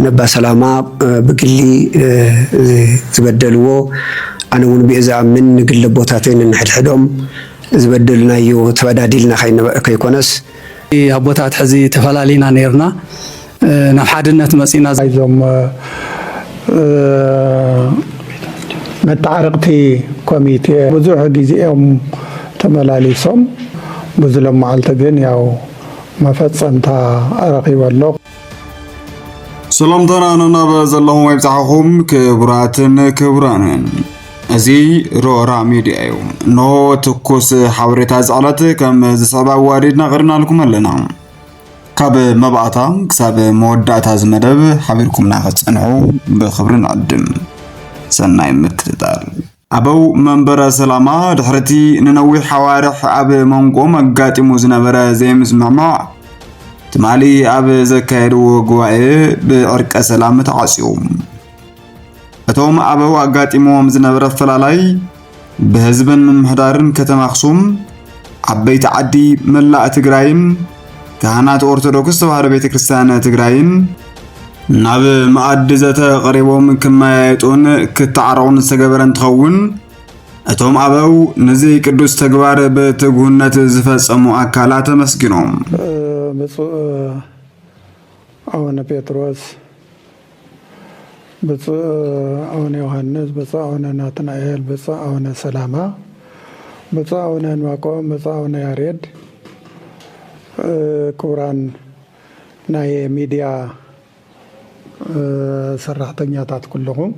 ነባ ሰላማ ብግሊ ዝበደልዎ፣ ኣነ እውን ብኡ ዝኣምን፣ ንግለ ኣቦታተይ ነንሕድሕዶም ዝበደልናዮ ተበዳዲልና ከይኮነስ፣ ኣቦታት ሕዚ ተፈላሊና ነርና፣ ናብ ሓድነት መጺና። እዞም መተዓረቕቲ ኮሚቴ ብዙሕ ግዜ እዮም ተመላሊሶም። ብዙ ሎም መዓልቲ ግን ያው መፈጸምታ ረኺቡ ኣሎ። ሰላምታና ነናብ ዘለኹም ይብጻሕኹም ክቡራትን ክቡራንን። እዚ ሮራ ሚድያ እዩ። እንሆ ትኩስ ሓበሬታ ዝዕለት ከም ዝስዕብ ኣዋዲድና ቀሪብናልኩም ኣለና። ካብ መባእታ ክሳብ መወዳእታ እዚ መደብ ሓቢርኩምና ክትጸንሑ ብኽብሪ ንዕድም። ሰናይ ምክትታል። ኣበው መንበረ ሰላማ ድሕርቲ ንነዊሕ ኣዋርሕ ኣብ መንጎኦም ኣጋጢሙ ዝነበረ ዘይምስምዕማዕ ትማሊ ኣብ ዘካየድዎ ጉባኤ ብዕርቀ ሰላም ተዓጽዩ። እቶም ኣበው ኣጋጢምዎም ዝነበረ ኣፈላላይ ብህዝብን ምምሕዳርን ከተማ ኣኽሱም፣ ዓበይቲ ዓዲ መላእ ትግራይን ካህናት ኦርቶዶክስ ተዋህዶ ቤተ ክርስቲያን ትግራይን ናብ መኣዲ ዘተ ቀሪቦም ክመያየጡን ክተዓረቑን ዝተገበረ እንትኸውን፣ እቶም ኣበው ነዚ ቅዱስ ተግባር ብትጉህነት ዝፈጸሙ ኣካላት ኣመስጊኖም። ብፁዕ ኣቡነ ጴጥሮስ፣ ብፁዕ ኣቡነ ዮሃንስ፣ ብፁዕ ኣቡነ ናትናኤል፣ ብፁዕ ኣቡነ ሰላማ፣ ብፁዕ ኣቡነ ዕንባቆም፣ ብፁዕ ኣቡነ ያሬድ፣ ክቡራን ናይ ሚድያ ሰራሕተኛታት ኩልኹም፣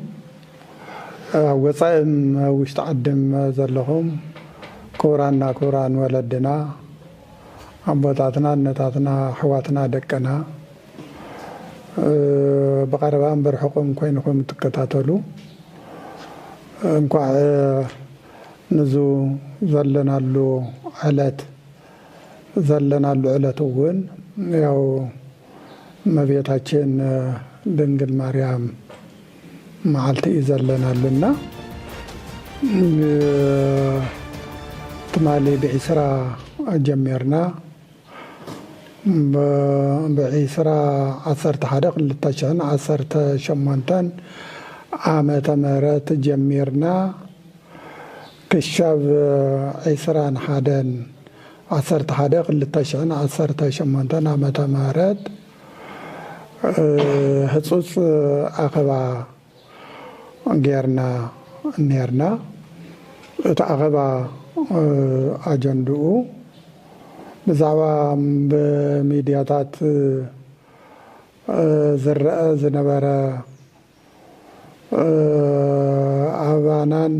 ኣብ ወፃእን ኣብ ውሽጢ ዓድም ዘለኹም ክቡራና ክቡራን ወለድና፣ ኣቦታትና፣ እነታትና፣ ኣሕዋትና፣ ደቅና፣ ብቐረባን ብርሑቕን ኮይንኹም ትከታተሉ፣ እንኳዕ ንዙ ዘለናሉ ዕለት ዘለናሉ ዕለት እውን ያው እመቤታችን ድንግል ማርያም መዓልቲ እዩ ዘለናሉና። ትማሊ ብዒስራ ጀሚርና፣ ብዒስራ ዓሰርተ ሓደ ክልተ ሽሕን ዓሰርተ ሸሞንተን ዓመተ ምህረት ጀሚርና ክሻብ ዒስራን ሓደን ዓሰርተ ሓደ ክልተ ሽሕን ዓሰርተ ሸሞንተን ዓመተ ምህረት ህፁፅ ኣኸባ ጌርና ኔርና። እቲ ኣኸባ ኣጀንድኡ ብዛዕባ ብሚድያታት ዝረአ ዝነበረ ኣባናን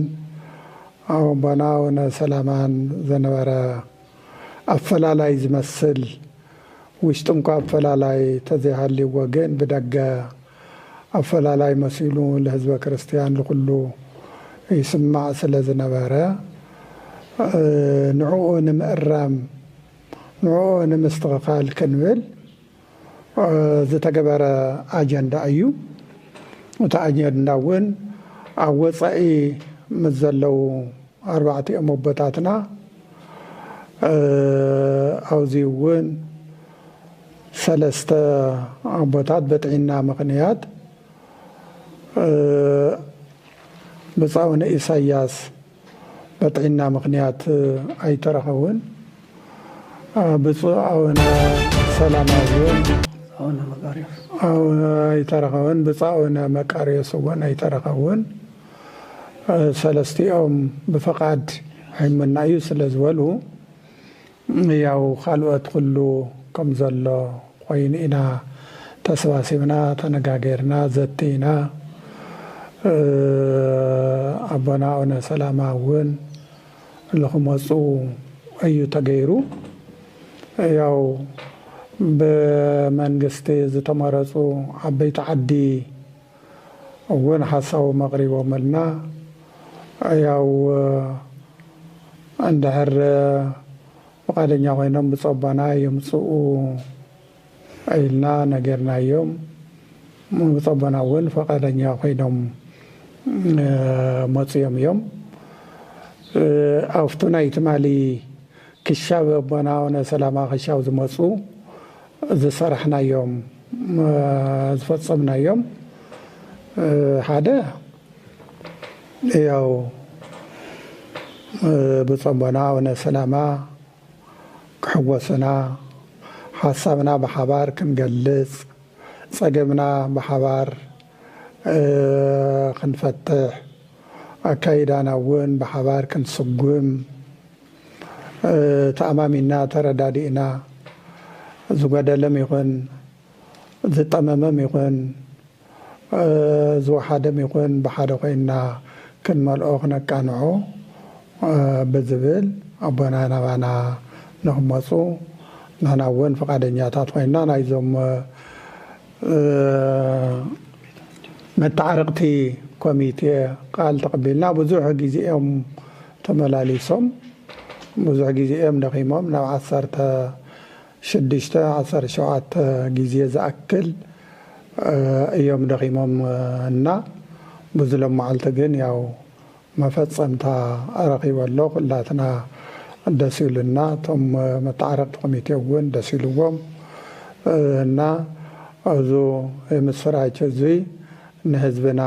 ኣቦና ኣቡነ ሰላማን ዝነበረ ኣፈላላይ ዝመስል፣ ውሽጢ እንኳ ኣፈላላይ ተዘይሃልይዎ ግን ብደገ ኣፈላላይ መሲሉ ንህዝበ ክርስትያን ንኹሉ ይስማዕ ስለ ዝነበረ ንዕኡ ንምእራም ንዕኡ ንምስትኽኻል ክንብል ዝተገበረ ኣጀንዳ እዩ። እቲ ኣጀንዳ እውን ኣብ ወፃኢ ምስ ዘለዉ ኣርባዕቲኦም ኣቦታትና ኣብዚ እውን ሰለስተ ኣቦታት በጥዒና ምኽንያት ብፃውነ ኢሳያስ በጥዒና ምኽንያት ኣይተረኸቡን። ብፁዕ ኣቡነ ሰላማዊ እውን ኣይተረኸቡን። ብፁዕ ኣቡነ መቃርዮስ እውን ኣይተረኸቡን። ሰለስቲኦም ብፈቓድ ሂሙና እዩ ስለ ዝበሉ ያው ካልኦት ኩሉ ከም ዘሎ ኮይኑ ኢና ተሰባሲብና ተነጋገርና ዘቲና ኣቦና ኣቡነ ሰላማ እውን ልክመፁ እዩ ተገይሩ። ያው ብመንግስቲ ዝተመረፁ ዓበይቲ ዓዲ እውን ሓሳቦም ኣቕሪቦምልና ያው እንድሕር ፍቓደኛ ኮይኖም ብፀቦና የምፅኡ ኢልና ነጌርናዮም። ብፀቦና እውን ፍቓደኛ ኮይኖም መፅዮም እዮም። ኣብቱ ናይ ትማሊ ክሻብ ኣቦና ኣቡነ ሰላማ ክሻብ ዝመፁ ዝሰራሕናዮም ዝፈጸምናዮም ሓደ ያው ብጾም ኣቡነ ሰላማ ክሕወሱና፣ ሓሳብና ብሓባር ክንገልጽ፣ ጸገምና ብሓባር ክንፈትሕ፣ ኣካይዳና እውን ብሓባር ክንስጉም፣ ተኣማሚና ተረዳዲእና ዝጎደለም ይኹን ዝጠመመም ይኹን ዝወሓደም ይኹን ብሓደ ኮይንና ክንመልኦ ክነቃንዖ ብዝብል ኣቦና ናባና ንክመፁ ንሕና እውን ፍቓደኛታት ኮይንና ናይዞም መተዓረቕቲ ኮሚቴ ቃል ተቐቢልና ብዙሕ ግዜ እዮም ተመላሊሶም። ብዙሕ ግዜ እዮም ደኺሞም። ናብ ዓሰርተ ሽዱሽተ ዓሰርተ ሸውዓተ ግዜ ዝኣክል እዮም ደኺሞም እና ብዙ ሎም መዓልቲ ግን ያው መፈጸምታ ረኺበ ኣሎ። ኩላትና ደስ ኢሉና፣ እቶም መተዓረቕቲ ኮሚቴ እውን ደስ ኢልዎም እና እዚ የምስራች እዚ ንህዝብና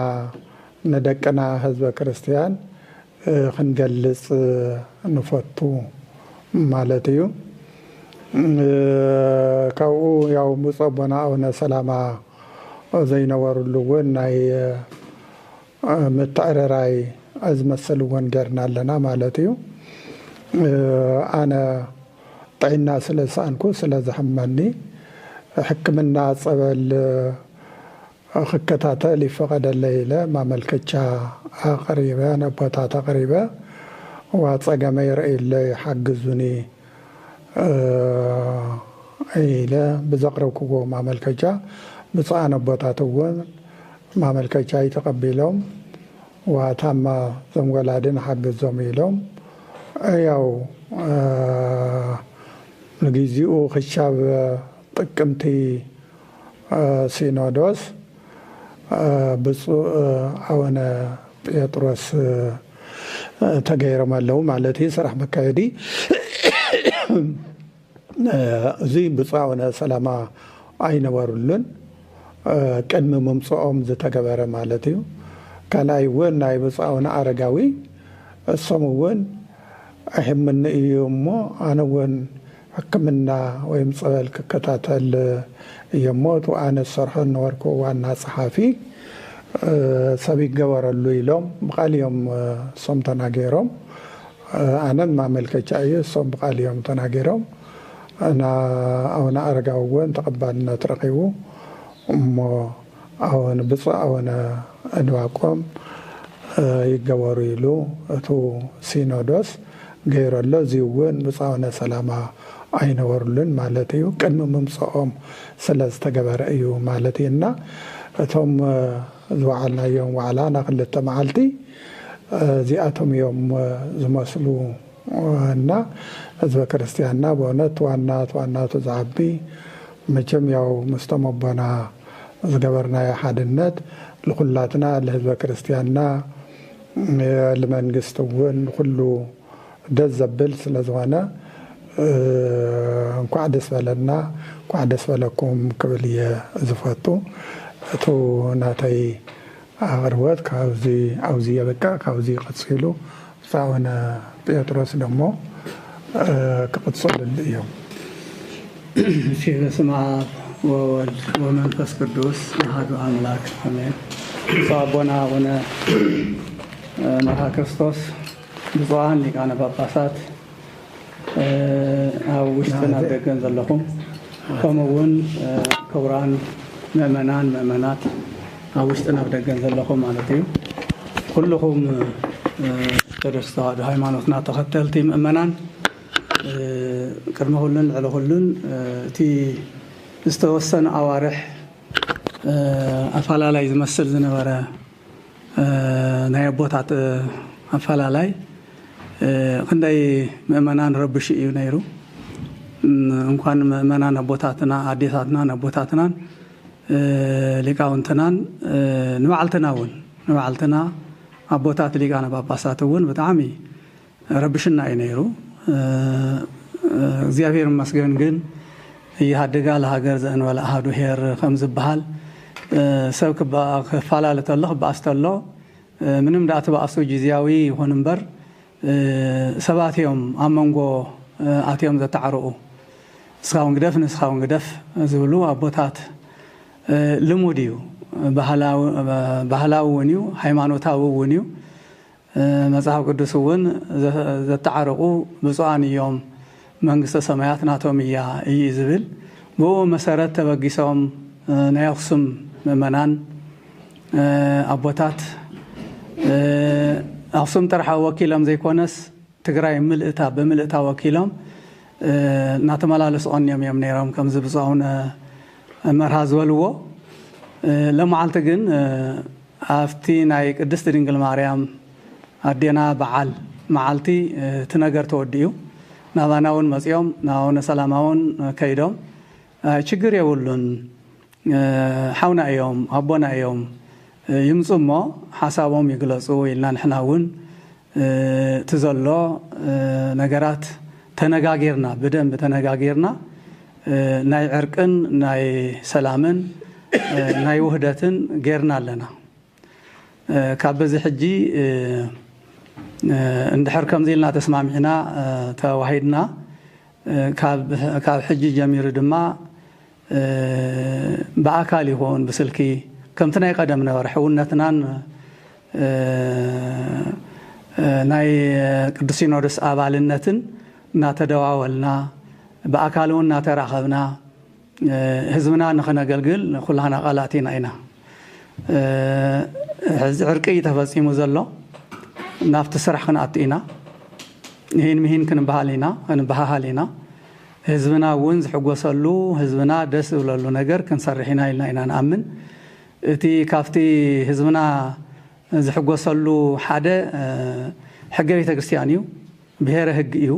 ንደቅና ህዝበ ክርስትያን ክንገልጽ ንፈቱ ማለት እዩ። ካብኡ ያው ብፁዕ ኣቦና ኣቡነ ሰላማ ዘይነበሩሉ እውን ናይ ምትዕርራይ ዝመስል እውን ጌርና ኣለና ማለት እዩ። ኣነ ጥዕና ስለ ዝሰኣንኩ ስለ ዘሕመኒ ሕክምና ጸበል ክከታተል ይፈቐደለይ ኢለ ማመልከቻ ኣቕሪበ፣ ነቦታት ኣቕሪበ፣ ዋ ጸገመይ ርእይለይ ሓግዙኒ ኢለ ብዘቕረብክዎ ማመልከቻ ብፁዓን ኣቦታት እውን ማመልከቻይ ተቐቢሎም ዋ ታማ ዞም ወላድን ሓግዞም ኢሎም ያው ንግዚኡ ክሻብ ጥቅምቲ ሲኖዶስ ብፁዕ ኣቡነ ጴጥሮስ ተገይሮም ኣለዉ ማለት እዩ። ስራሕ መካየዲ እዚ ብፁዕ ኣቡነ ሰላማ ኣይነበሩሉን። ቅድሚ ምምፅኦም ዝተገበረ ማለት እዩ። ካልኣይ እውን ናይ ብፁዕ ኣቡነ ኣረጋዊ እሶም እውን ኣይሕምኒ እዩ እሞ ኣነ እውን ሕክምና ወይም ጸበል ክከታተል እየ እሞ እቲ ኣነ ዝሰርሖ ዝነበርኩ ዋና ጸሓፊ ሰብ ይገበረሉ ኢሎም ብቃል እዮም እሶም ተናገሮም። ኣነን ማመልከቻ እዩ እሶም ብቃል እዮም ተናገሮም። እና ኣቡነ ኣረጋዊ እውን ተቐባልነት ረኺቡ እሞ ኣቡነ ብፁዕ ኣቡነ ዕንባቆም ይገበሩ ኢሉ እቱ ሲኖዶስ ገይሩ ኣሎ። እዚ እውን ብፁዕ ኣቡነ ሰላማ ኣይነበሩሉን ማለት እዩ። ቅድሚ ምምፅኦም ስለ ዝተገበረ እዩ ማለት እዩ። እና እቶም ዝወዓልናዮም ዋዕላ ና ክልተ መዓልቲ እዚኣቶም እዮም ዝመስሉ እና ህዝበ ክርስቲያንና ብእውነት ዋና ዋናቱ ዝዓቢ መቸም ያው ምስቶም ኣቦና ዝገበርናዮ ሓድነት ልኩላትና ልህዝበ ክርስቲያንና ልመንግስቲ እውን ኩሉ ደስ ዘብል ስለ ዝኾነ እንኳዕ ደስ በለና እንኳዕ ደስ በለኩም ክብል እየ ዝፈቱ። እቱ ናተይ ኣቕርቦት ካብዚ ኣብዚ የበቃ። ካብዚ ቀፂሉ ብፁዕ ኣቡነ ጴጥሮስ ደሞ ክቕፅልሉ እዮም። እሺ፣ በስመ አብ ወወልድ ወመንፈስ ቅዱስ አሐዱ አምላክ አሜን። ብፁዕ ኣቦና አቡነ መርሃ ክርስቶስ፣ ብፁዓን ሊቃነ ጳጳሳት፣ ኣብ ውሽጥን ኣብ ደገን ዘለኹም ከምኡ እውን ክቡራን ምእመናን ምእመናት ኣብ ውሽጥን ኣብ ደገን ዘለኹም ማለት እዩ። ኩልኹም ኦርቶዶክስ ተዋህዶ ሃይማኖትና ተኸተልቲ ምእመናን ቅድሚ ኩሉን ልዕሊ ኩሉን እቲ ዝተወሰነ ኣዋርሕ ኣፈላላይ ዝመስል ዝነበረ ናይ ኣቦታት ኣፈላላይ ክንደይ ምእመናን ረብሹ እዩ ነይሩ። እንኳን ምእመናን ኣቦታትና ኣዴታትናን ኣቦታትናን ሊቃውንትናን ንባዕልትና እውን ንባዕልትና ኣቦታት ሊቃነ ጳጳሳት እውን ብጣዕሚ ረብሽና እዩ ነይሩ። እግዚኣብሔር ይመስገን ግን ይሃድጋ ለሃገር ዘእንበለ ኣሃዱ ሄር ከም ዝበሃል፣ እ፣ ሰብ ክባ-፣ ክፈላለ ተሎ፣ ክበኣስ ተሎ፣ እ፣ ምንም ደኣ እቲ ባእሱ ጊዜያዊ ይኹን እምበር፣ እ፣ ሰባት እዮም ኣብ መንጎ፣ እ፣ ኣትዮም ዘተዓርቑ። ንስኻ እውን ግደፍ፣ ንስኻ እውን ግደፍ ዝብሉ ኣቦታት፣ እ፣ ልሙድ እዩ። ባህላዊ፣ ባህላዊ እውን እዩ፣ ሃይማኖታዊ እውን እዩ። እ፣ መጽሓፍ ቅዱስ እውን ዘ-፣ ዘተዓርቑ ብፁዓን እዮም፣ መንግስተ ሰማያት ናቶም እያ እዩ ዝብል። ብኡ መሰረት ተበጊሶም፣ እ፣ ናይ ኣኽሱም ምእመናን፣ እ፣ ኣቦታት፣ እ፣ ኣኽሱም ጥራሕ ወኪሎም ዘይኮነስ ትግራይ ምልእታ ብምልእታ ወኪሎም፣ እ፣ እናተመላለሱ ቀንዮም እዮም ነይሮም፣ ከምዚ ብፁዕ ኣቡነ መርሃ ዝበልዎ። እ፣ ለመዓልቲ ግን፣ እ፣ ኣብቲ ናይ ቅድስት ድንግል ማርያም ኣዴና በዓል መዓልቲ፣ እ፣ እቲ ነገር ተወዲኡ። ናባና እውን መፂኦም፣ ናብ ኣቡነ ሰላማ እውን ከይዶም፣ እ፣ ችግር የብሉን፣ እ፣ ሓውና እዮም፣ ኣቦና እዮም፣ እ፣ ይምፁ እሞ ሓሳቦም ይግለፁ ኢልና ንሕና እውን፣ እ፣ እቲ ዘሎ፣ እ፣ ነገራት ተነጋጊርና፣ ብደንብ ተነጋጊርና፣ እ፣ ናይ ዕርቅን ናይ ሰላምን፣ እ፣ ናይ ውህደትን ጌርና ኣለና። እ፣ ካብ በዚ ሕጂ፣ እ፣ እ፣ እንድሕር ከምዚ ኢልና ተስማሚዕና፣ እ፣ ተዋሂድና፣ እ፣ ካብ፣ ካብ ሕጂ ጀሚሩ ድማ፣ እ፣ ብኣካል ይኹን ብስልኪ ከምቲ ናይ ቀደም ነበረ ሕውነትናን፣ እ፣ እ፣ ናይ ቅዱስ ሲኖዶስ ኣባልነትን እናተደዋወልና፣ ብኣካል እውን እናተራኸብና፣ እ፣ ህዝብና ንኸነገልግል ኩላህና ቃል ኣቲና ኢና። እ፣ ሕዚ ዕርቂ እዩ ተፈጺሙ ዘሎ። ናብቲ ስራሕ ክንኣቱ ኢና። ይህን ምሂን ክንበሃል ኢና፣ ክንበሃሃል ኢና። ህዝብና እውን ዝሕጎሰሉ፣ ህዝብና ደስ ዝብለሉ ነገር ክንሰርሕ ኢና ኢልና ኢና ንኣምን። እቲ ካብቲ ህዝብና ዝሕጎሰሉ ሓደ፣ እ፣ ሕገ ቤተ ክርስቲያን እዩ። ብሔረ ሕግ እዩ።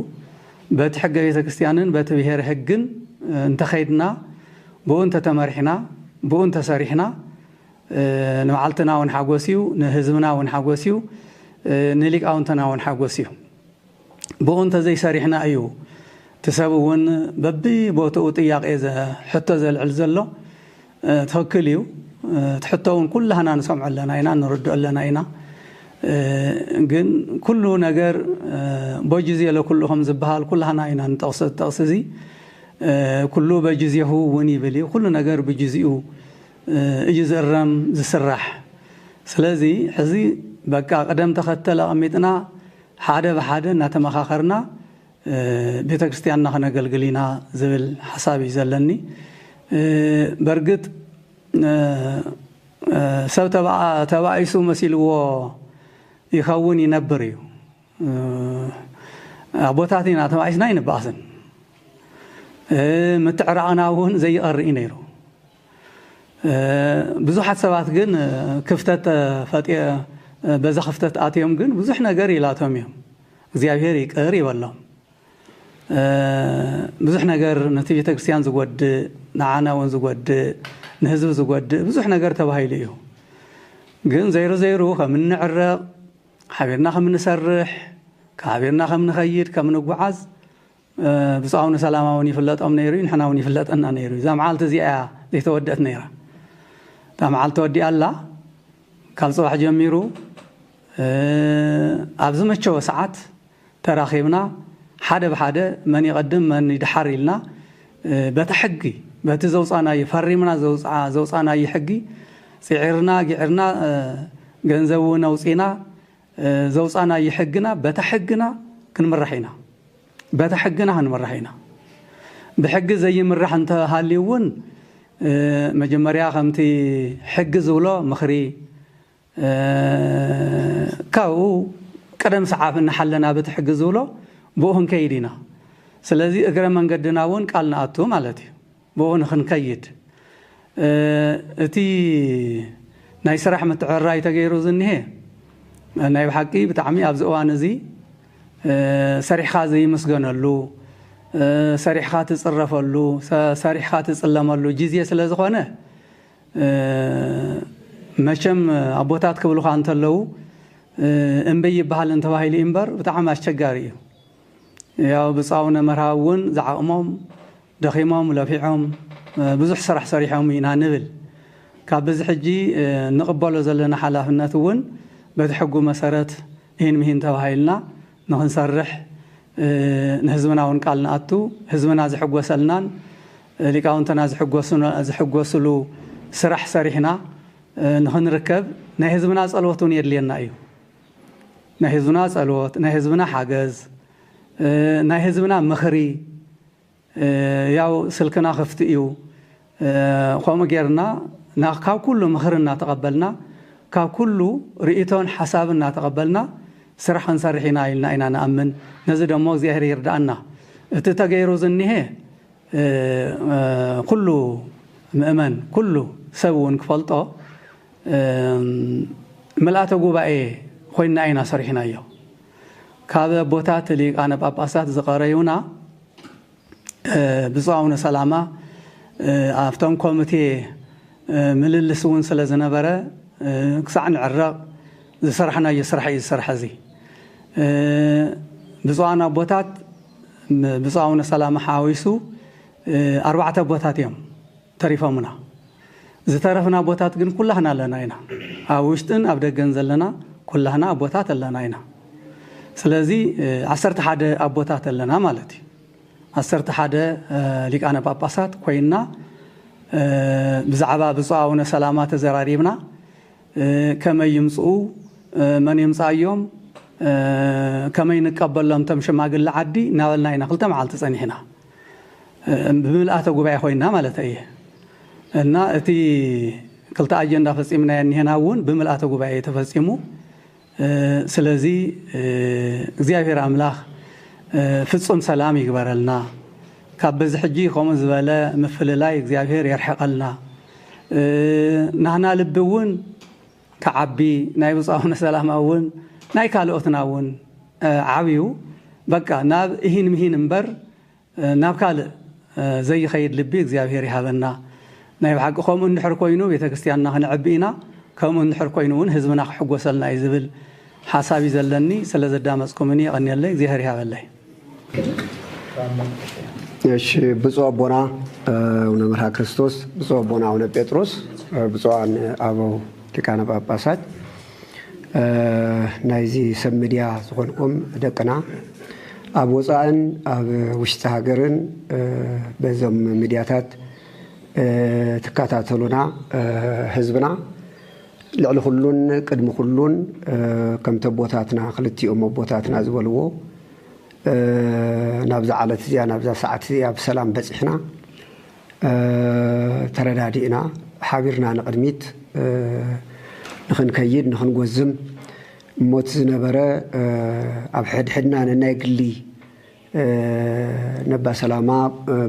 በቲ ሕገ ቤተ ክርስቲያንን በቲ ብሔረ ሕግን፣ እ፣ እንተኸይድና፣ ብኡ እንተተመሪሕና፣ ብኡ እንተሰሪሕና፣ እ፣ ንባዕልትና እውን ሓጎስ እዩ፣ ንህዝብና እውን ሓጎስ እዩ፣ እ፣ ንሊቃውንትና እውን ሓጎስ እዩ። ብኡ እንተዘይሰሪሕና እዩ እቲ ሰብ እውን በብቦትኡ ጥያቄ ዘ-፣ ሕቶ ዘልዕል ዘሎ። እ፣ ትኽክል እዩ። እ፣ እቲ ሕቶ እውን ኩላህና ንሰምዖ ኣለና ኢና፣ ንርድኦ ኣለና ኢና። እ፣ ግን ኩሉ ነገር፣ እ፣ በጊዜ ለኩሉ ከም ዝበሃል ኩላህና ኢና ንጠቕሶ፣ እቲ ጥቕሲ እዚ፣ እ፣ ኩሉ በጊዜሁ እውን ይብል እዩ። ኩሉ ነገር ብጊዜኡ፣ እ፣ እዩ ዝእረም፣ ዝስራሕ። ስለዚ ሕዚ በቃ ቅደም ተኸተል ኣቐሚጥና ሓደ ብሓደ እናተመኻኸርና፣ እ፣ ቤተ ክርስቲያንና ከነገልግል ኢና ዝብል ሓሳብ እዩ ዘለኒ። እ፣ በርግጥ፣ እ፣ እ፣ ሰብ ተባ-፣ ተባኢሱ መሲልዎ ይኸውን ይነብር እዩ። እ፣ ኣቦታት ኢና ተባኢስና ኣይንበኣስን። እ፣ ምትዕራቕና እውን ዘይቐሪ እዩ ነይሩ። እ፣ ብዙሓት ሰባት ግን፣ እ፣ ክፍተት ተፈጢ-፣ እ፣ በዛ ክፍተት ኣትዮም ግን ብዙሕ ነገር ኢላቶም እዮም። እግዚኣብሔር ይቅር ይበሎም። እ፣ ብዙሕ ነገር ነቲ ቤተክርስትያን ዝጎድእ፣ ንዓና እውን ዝጎድእ፣ ንህዝቢ ዝጎድእ ብዙሕ ነገር ተባሂሉ እዩ። ግን ዘይሩ ዘይሩ ከም እንዕረቕ፣ ሓቢርና ከም እንሰርሕ፣ ሓቢርና ከም ንኸይድ፣ ከም ንጓዓዝ፣ እ፣ ብፁዕ ኣቡነ ሰላማ እውን ይፍለጦም ነይሩ እዩ፣ ንሕና እውን ይፍለጠና ነይሩ እዩ። እዛ መዓልቲ እዚኣ እያ ዘይተወድአት ነይራ። እታ መዓልቲ ተወዲኣ ኣላ። ካብ ጽባሕ ጀሚሩ፣ እ፣ ኣብ ዝመቸወ ሰዓት ተራኺብና፣ ሓደ ብሓደ መን ይቐድም መን ይድሓር ኢልና፣ እ፣ በቲ ሕጊ፣ በቲ ዘውጻናዮ፣ ፈሪምና ዘውጻ-፣ ዘውጻናዮ ሕጊ፣ ጽዒርና፣ ጊዕርና፣ እ፣ ገንዘብ እውን ኣውጺና፣ እ፣ ዘውጻናዮ ሕግና፣ በታ ሕግና ክንምራሕ ኢና። በታ ሕግና ክንምራሕ ኢና። ብሕጊ ዘይምራሕ እንተሃልዩ እውን፣ እ፣ መጀመርያ ከምቲ ሕጊ ዝብሎ ምኽሪ፣ እ፣ ካብኡ ቀደም ሰዓብ እናሓለና በቲ ሕጊ ዝብሎ ብኡ ክንከይድ ኢና። ስለዚ እግረ መንገድና እውን ቃል ንኣቱ ማለት እዩ። ብኡ ንኽንከይድ፣ እ፣ እቲ ናይ ስራሕ ምትዕርራይ ተገይሩ ዝኒሄ፣ ናይ ብሓቂ ብጣዕሚ ኣብዚ እዋን እዚ፣ እ፣ ሰሪሕኻ ዘይምስገነሉ፣ እ፣ ሰሪሕኻ ትጽረፈሉ፣ ሰ-፣ ሰሪሕኻ ትጽለመሉ ግዜ ስለ ዝኾነ፣ እ፣ መቸም ኣቦታት ክብሉኻ እንተለዉ፣ እ፣ እምበይ ይበሃል እንተባሂሉ እዩ እምበር ብጣዕሚ ኣስቸጋሪ እዩ። ያው ብፁዕ ኣቡነ መርሃ እውን ዝዓቕሞም ደኺሞም ለፊዖም ብዙሕ ስራሕ ሰሪሖም ኢና ንብል። ካብ በዚ ሕጂ ንቕበሎ ዘለና ሓላፍነት እውን በቲ ሕጉ መሰረት ይህን ምሂን ተባሂልና ንኽንሰርሕ፣ ንህዝብና እውን ቃል ንኣቱ፣ ህዝብና ዝሕጎሰልናን ሊቃውንትና ዝሕጎስሉ ስራሕ ሰሪሕና ንኽንርከብ ናይ ህዝብና ጸልወት እውን የድልየና እዩ። ናይ ህዝብና ጸልወት፣ ናይ ህዝብና ሓገዝ፣ ናይ ህዝብና ምኽሪ፣ ያው ስልክና ክፍቲ እዩ። ከምኡ ጌርና ካብ ኩሉ ምኽሪ እናተቐበልና፣ ካብ ኩሉ ርእይቶን ሓሳብ እናተቐበልና ስራሕ ክንሰርሕ ኢና ኢልና ኢና ንኣምን። ነዚ ደሞ እግዚኣብሔር ይርዳኣና። እቲ ተገይሩ ዝኒሄ ኩሉ ምእመን፣ ኩሉ ሰብ እውን ክፈልጦ፣ ምልኣተ ጉባኤ ኮይንና ኢና ሰሪሕናዮ። ካብ ኣቦታት ሊቃነ ጳጳሳት ዝቐረዩና ብፁዕ ኣቡነ ሰላማ ኣብቶም ኮሚቴ ምልልስ እውን ስለ ዝነበረ፣ ክሳዕ ንዕረቕ ዝሰራሕናዮ ስራሕ እዩ ዝሰርሐ። እዚ ብፁዓን ኣቦታት፣ ብፁዕ ኣቡነ ሰላማ ሓዊሱ ኣርባዕተ ኣቦታት እዮም ተሪፎምና። ዝተረፍና ኣቦታት ግን ኩላህና ኣለና ኢና። ኣብ ውሽጥን ኣብ ደገን ዘለና ኩላህና ኣቦታት ኣለና ኢና። ስለዚ ዓሰርተ ሓደ ኣቦታት ኣለና ማለት እዩ። ዓሰርተ ሓደ ሊቃነ ጳጳሳት ኮይንና ብዛዕባ ብፁዕ ኣቡነ ሰላማ ተዘራሪብና፣ ከመይ ይምፅኡ፣ መን የምፅኣዮም፣ ከመይ ንቀበሎም እቶም ሽማግለ ዓዲ እናበልና ኢና ክልተ መዓልቲ ፀኒሕና። ብምልኣተ ጉባኤ ኮይንና ማለት እየ። እና እቲ ክልተ ኣጀንዳ ፈፂምናዮ እኒሄና እውን ብምልኣተ ጉባኤ ተፈፂሙ። ስለዚ እግዚኣብሔር ኣምላኽ ፍጹም ሰላም ይግበረልና። ካብ በዚ ሕጂ ከምኡ ዝበለ ምፍልላይ እግዚኣብሔር የርሕቐልና። ናህና ልቢ እውን ክዓቢ፣ ናይ ብፁዕ ኣቡነ ሰላማ እውን ናይ ካልኦትና እውን ዓብዩ፣ በቃ ናብ እሂን ምሂን እምበር ናብ ካልእ ዘይኸይድ ልቢ እግዚኣብሔር ይሃበና። ናይ ብሓቂ ከምኡ እንድሕር ኮይኑ ቤተ ክርስቲያንና ክነዕቢ ኢና፣ ከምኡ እንድሕር ኮይኑ እውን ህዝብና ክሕጎሰልና እዩ ዝብል ሓሳብ እዩ ዘለኒ። ስለ ዘዳመፅኩምኒ የቐንየለይ፣ እግዚኣብሔር ይሃበለይ። እሺ፣ ብፁዕ ኣቦና ኣቡነ መርሃ ክርስቶስ፣ ብፁዕ ኣቦና ኣቡነ ጴጥሮስ፣ ብፁዓን ኣበው ሊቃነ ጳጳሳት፣ ናይዚ ሰብ ሚድያ ዝኾንኩም ደቅና ኣብ ወፃእን ኣብ ውሽጢ ሃገርን በዞም ሚድያታት ትከታተሉና ህዝብና ልዕሊ ኩሉን ቅድሚ ኩሉን ከምቲ ኣቦታትና ክልቲኦም ኣቦታትና ዝበልዎ ናብዛ ዓለት እዚኣ ናብዛ ሰዓት እዚኣ ብሰላም በፂሕና ተረዳዲእና ሓቢርና ንቕድሚት ንኽንከይድ ንኽንጎዝም እሞት ዝነበረ ኣብ ሕድሕድና ነናይ ግሊ ነባ ሰላማ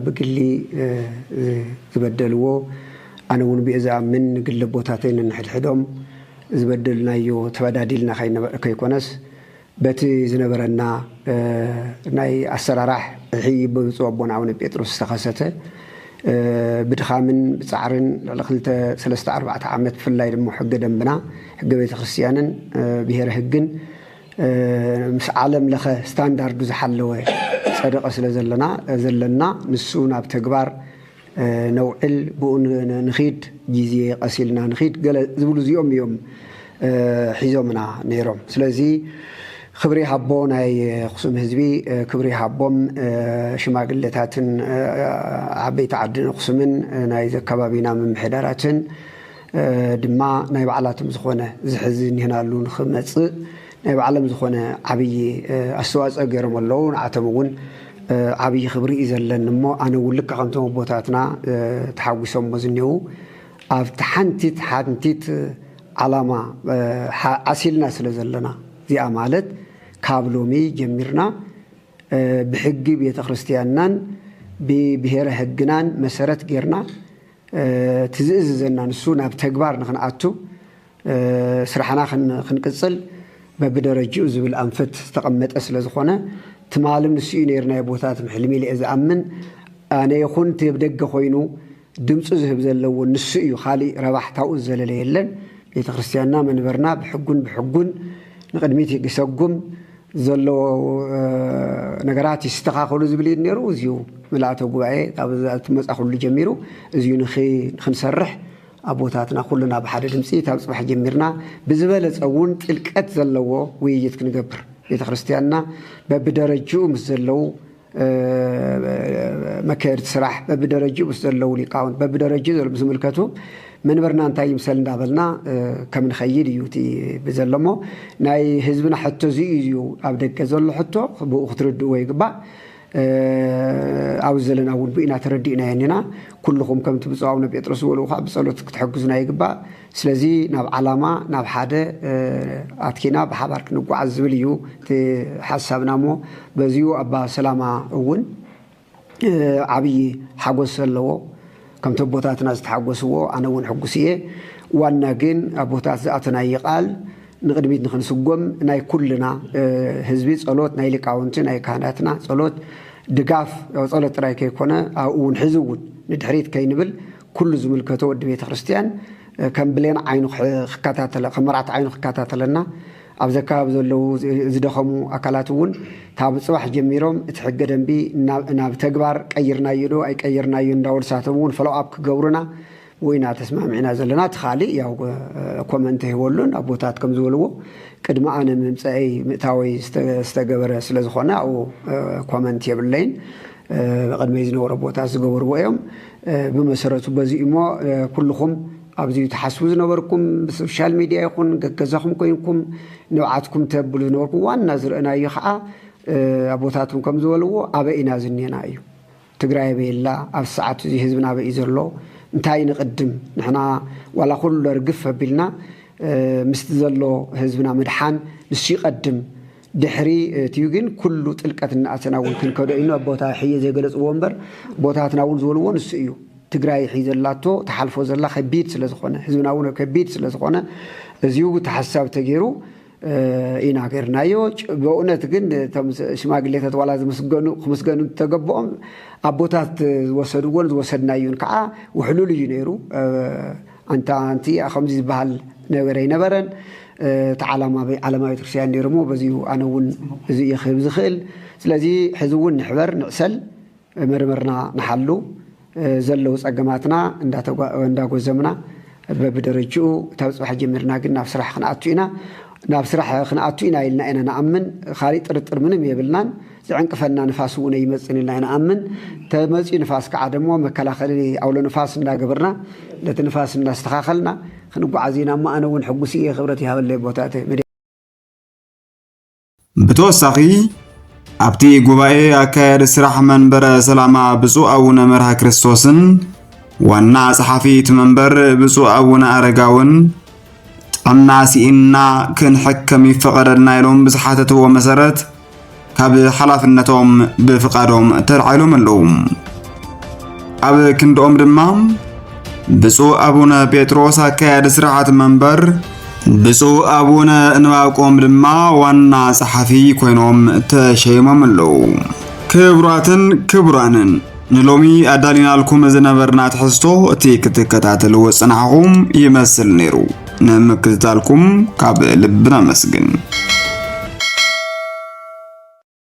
ብግሊ ዝበደልዎ ኣነ እውን ብኡ ዝኣምን ግሊ ኣቦታተይ ነንሕድሕዶም ዝበደልናዮ ተበዳዲልና ከይኮነስ በቲ ዝነበረና ናይ ኣሰራራሕ ርሒ ብብፁዕ ኣቦና ኣቡነ ጴጥሮስ ዝተኸሰተ ብድኻምን ብፃዕርን ልዕሊ ክልተ ሰለስተ ኣርባዕተ ዓመት ብፍላይ ድማ ሕገ ደንብና ሕገ ቤተ ክርስቲያንን ብሄረ ህግን ምስ ዓለም ለኸ ስታንዳርዱ ዝሓለወ ፀደቐ ስለ ዘለና ዘለና ንሱ ናብ ተግባር ነውዕል ብኡ ንኺድ ግዜ ቀሲልና ንኺድ ገለ ዝብሉ እዚኦም እዮም ሒዞምና ነይሮም። ስለዚ ክብሪ ሃቦ ናይ ኣኽሱም ህዝቢ ክብሪ ሃቦም ሽማግሌታትን ዓበይቲ ዓድን ኣኽሱምን ናይ ዘከባቢና ምምሕዳራትን ድማ ናይ ባዕላቶም ዝኾነ ዝሕዚ እኒህናሉ ንኽመፅእ ናይ ባዕሎም ዝኾነ ዓብዪ ኣስተዋፅኦ ገይሮም ኣለዉ። ንዓቶም እውን ዓብዪ ክብሪ እዩ ዘለኒ እሞ ኣነ እውን ልክዕ ከምቶም ኣቦታትና ተሓጒሶሞ ዝኒዉ ኣብቲ ሓንቲት ሓንቲት ዓላማ ዓሲልና ስለ ዘለና እዚኣ ማለት ካብ ሎሚ ጀሚርና ብሕጊ ቤተ ክርስቲያንናን ብብሄረ ሕግናን መሰረት ጌርና እቲ ዝእዝዘና ንሱ ናብ ተግባር ንክንኣቱ ስራሕና ክንቅፅል በብደረጅኡ ዝብል ኣንፈት ዝተቐመጠ ስለ ዝኾነ ትማልም ንሱ እዩ ነይሩ ናይ ኣቦታት ሕልሚ ኢለ እየ ዝኣምን። ኣነ ይኹን እቲ ኣብ ደገ ኮይኑ ድምፁ ዝህብ ዘለዎ ንሱ እዩ። ካሊእ ረባሕታኡ ዝዘለለ የለን። ቤተ ክርስቲያንና መንበርና ብሕጉን ብሕጉን ንቕድሚት ይግሰጉም። ዘለዎ ነገራት ይስተኻኸሉ ዝብል እዩ ነይሩ። እዚዩ ምልኣተ ጉባኤ ካብ ትመፃ ኩሉ ጀሚሩ እዚዩ ንኽንሰርሕ ኣቦታትና ኩልና ብሓደ ድምፂ ካብ ፅባሕ ጀሚርና ብዝበለፀ እውን ጥልቀት ዘለዎ ውይይት ክንገብር ቤተክርስትያንና በብደረጅኡ ምስ ዘለዉ መከየድቲ ስራሕ በብደረጅኡ ምስ ዘለዉ ሊቃውንት በብደረጅኡ ዝምልከቱ መንበርና እንታይ ይምሰል እንዳበልና ከም ንኸይድ እዩ እቲ ብዘሎሞ ናይ ህዝብና ሕቶ እዚ እዩ ኣብ ደገ ዘሎ ሕቶ ብኡ ክትርድእዎ ይግባእ። ኣብዚ ዘለና እውን ብኢና ተረዲእናዮ እኒና። ኩልኹም ከምቲ ብፁዕ ኣቡነ ጴጥሮስ ዝበልዎ ከዓ ብጸሎት ክትሕግዙና ይግባእ። ስለዚ ናብ ዓላማ ናብ ሓደ ኣትኪና ብሓባር ክንጓዓዝ ዝብል እዩ እቲ ሓሳብና። እሞ በዚኡ ኣባ ሰላማ እውን ዓብዪ ሓጎስ ዘለዎ ከምቲ ኣቦታትና ዝተሓጎስዎ ኣነ እውን ሕጉስ እየ። ዋና ግን ኣቦታት ዝኣተናዮ ቃል ንቕድሚት ንክንስጎም ናይ ኩልና ህዝቢ ጸሎት ናይ ሊቃውንቲ ናይ ካህናትና ጸሎት ድጋፍ ጸሎት ጥራይ ከይኮነ ኣብኡ እውን ሕዚ እውን ንድሕሪት ከይንብል ኩሉ ዝምልከቶ ወዲ ቤተ ክርስቲያን ከም ብሌን ዓይኑ ክከታተለ ከም መርዓት ዓይኑ ክከታተለና ኣብዚ ኣካባቢ ዘለዉ ዝደኸሙ ኣካላት እውን ካብ ፅባሕ ጀሚሮም እቲ ሕገ ደንቢ ናብ ተግባር ቀይርናዮ ዶ ኣይቀይርናዮ እንዳበሉ ንሳቶም እውን ፈሎኣፕ ክገብሩና ውኢና ተስማሚዕና ዘለና። እቲ ካሊእ ያው ኮመንት ይህበሉን ኣቦታት ከም ዝበልዎ ቅድሚ ኣነ ምምፀአይ ምእታወይ ዝተገበረ ስለዝኾነ ኣብኡ ኮመንት የብለይን። ብቕድመይ ዝነበሩ ኣቦታት ዝገበርዎ እዮም። ብመሰረቱ በዚ እሞ ኩልኹም ኣብዚ ትሓስቡ ዝነበርኩም ብሶሻል ሚድያ ይኹን ገገዛኹም ኮይንኩም ንብዓትኩም ተብሉ ዝነበርኩም ዋና ዝረእናዮ ከዓ ኣቦታትኩም ከም ዝበልዎ ኣበይ ኢና ዝኔና እዩ። ትግራይ ኣበይ ኣላ? ኣብ ሰዓቱ እዚ ህዝብና ኣበይ እዩ ዘሎ? እንታይ ንቕድም? ንሕና ዋላ ኩሉ ርግፍ ኣቢልና ምስቲ ዘሎ ህዝብና ምድሓን ንሱ ይቐድም። ድሕሪ እቲዩ ግን ኩሉ ጥልቀት እናኣተና እውን ክንከዶ ኢሉ ኣቦታ ሕየ ዘይገለፅዎ እምበር ኣቦታትና እውን ዝበልዎ ንሱ እዩ። ትግራይ ሕይ ዘላቶ ተሓልፎ ዘላ ከቢድ ስለ ዝኾነ ህዝብና እውን ከቢድ ስለ ዝኾነ እዚዩ ተሓሳብ ተገይሩ ኢና ገርናዮ። በእውነት ግን እቶም ሽማግሌታት ዋላ ዝምስገኑ ክምስገኑ ተገበኦም ኣቦታት ዝወሰድዎን ዝወሰድናዮን ከዓ ውሕሉል እዩ ነይሩ። ኣንታ ኣንቲ ከምዚ ዝበሃል ነገር ኣይነበረን። እቲ ዓላማ ዓለማዊ ቤተክርስትያን ነይሩ እሞ በዚሁ ኣነ እውን እዚ እየ ክህብ ዝኽእል። ስለዚ ሕዚ እውን ንሕበር ንዕሰል መርመርና ንሓሉ ዘለዉ ጸገማትና እንዳጎዘምና በብደረጅኡ ካብ ጽባሕ ጀሚርና ግን ናብ ስራሕ ክንኣቱ ኢና። ናብ ስራሕ ክንኣቱ ኢና ኢልና ኢና ንኣምን። ካሊእ ጥርጥር ምንም የብልናን። ዝዕንቅፈና ንፋስ እውን ኣይመጽን ኢልና ንኣምን። ተመጺኡ ንፋስ ከዓ ደሞ መከላኸሊ ኣውሎ ንፋስ እንዳገበርና ነቲ ንፋስ እንዳስተኻኸልና ክንጓዓዝ ኢና እሞ ኣነ እውን ሕጉስ እየ። ክብረት ይሃበለይ ኣቦታተይ። ብተወሳኺ ኣብቲ ጉባኤ ኣካያዲ ስራሕ መንበረ ሰላማ ብፁዕ ኣቡነ መርሃ ክርስቶስን ዋና ጸሓፊ እቲ መንበር ብፁዕ ኣቡነ ኣረጋውን ጥዕና ስኢንና ክንሕከም ይፈቐደልና ኢሎም ብዝሓተትዎ መሰረት ካብ ሓላፍነቶም ብፍቓዶም ተልዓሎም ኣለዉ። ኣብ ክንድኦም ድማ ብፁዕ ኣቡነ ጴጥሮስ ኣካያዲ ስርዓት መንበር፣ ብፁዕ ኣቡነ እንባቆም ድማ ዋና ጸሓፊ ኮይኖም ተሸይሞም ኣለዉ። ክቡራትን ክቡራንን ንሎሚ ኣዳሊናልኩም ዝነበርና ትሕዝቶ እቲ ክትከታተልዎ ዝጸናሕኹም ይመስል ነይሩ። ንምክትታልኩም ካብ ልቢ ነመስግን።